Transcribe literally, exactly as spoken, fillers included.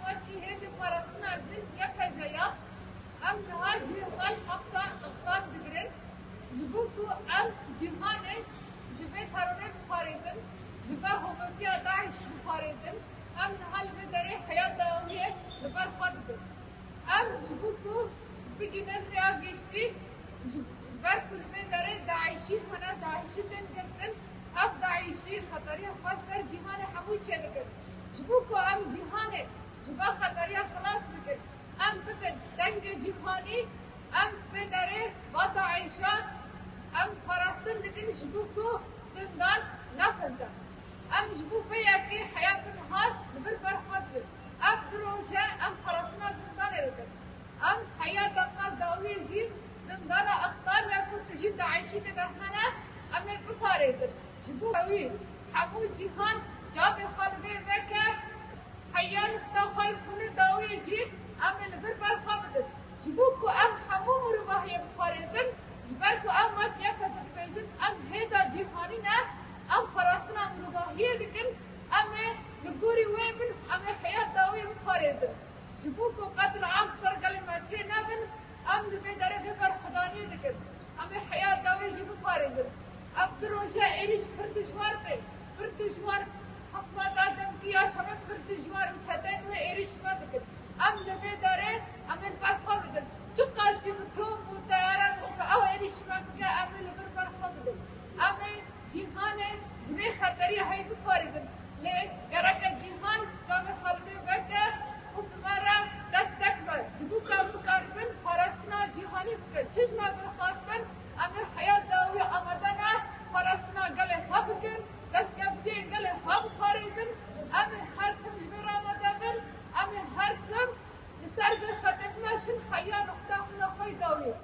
Wekî hêzên parastina jin YPJ'ya, em niha cihê xwe ji hepsa ixtar digirin, ji bo ku em cîhanê ji vê terorê biparêzin, ji ber hovetiya DAIŞ'î biparêzin. Em niha li vê derê heya dawiyê li ber xwe didin. Em ji bo ku bigihînin rêya giştî, ji ber ku li vê derê DAIŞ'î hene, DAIŞ'î tên girtin, ev DAIŞ'î xeteriya xwe li ser cîhanê hemû çêdikin. Ji bo ku em cîhanê ji van xeteriya xilas bikin, em bibin dengê cîhanî, em vê derê va DAIŞ'a em parastin dikin ji bo ku zindan nefiltin. Em ji bo vê yekê heya bi niha li vir ber xwe didin. Ev du roj e em parastina zindanê dikin. Em heya deqa dawiyê jî zindana ixtar ya ku tijî DAIŞ'î tê de hene, em ê biparêzin. Ji bo wî hemû cîhan çavê xwe li vê veke, heya nifta xwe yê xûnê dawiyê jî em ê li vir ber xwe bidin. Ji bo ku em hemû mirovahiyê biparêzin, ji ber ku em wek YPJ dibêjin, em hêza cîhanî ne, em parastina mirovahiyê dikin, em ê li gorî wê bin, em ê heya dawiyê biparêzin. Ji bo ku qetil am ser gelê me çê nebin, em li vê derê vê berxwedaniyê dikin. Em ê heya dawiyê jî biparêzin. Ev du roj e êrîş pir dijwar tê, pir dijwar. Hikûmeta demkî ya Şamê pir dijwar û çeteyên wê êrîş me dikin. Em li vê derê em ê li ber xwe bidin. Çiqas jî bi tom û teyaran û bi ew êrîş me bike, em ê li vir ber xwe bidin. Em ê cîhanê ji vê xeteriyê hey biparêzin. Lê gereke cîhan çavê xwe li vê veke û bi me re destek be. Ji bo ku em bikaribin parastina cîhanî bikin. Çi ji me bixwestin, em ê heya dawiyê amade ne, parastina gelê xwe bikin, destkeftiyên gelê xwe biparêzin. Em ê her tim ji vê re amade bin, em ê her tim li ser vê xetê bimeşin heya nuqta xwe xwe yê dawiyê.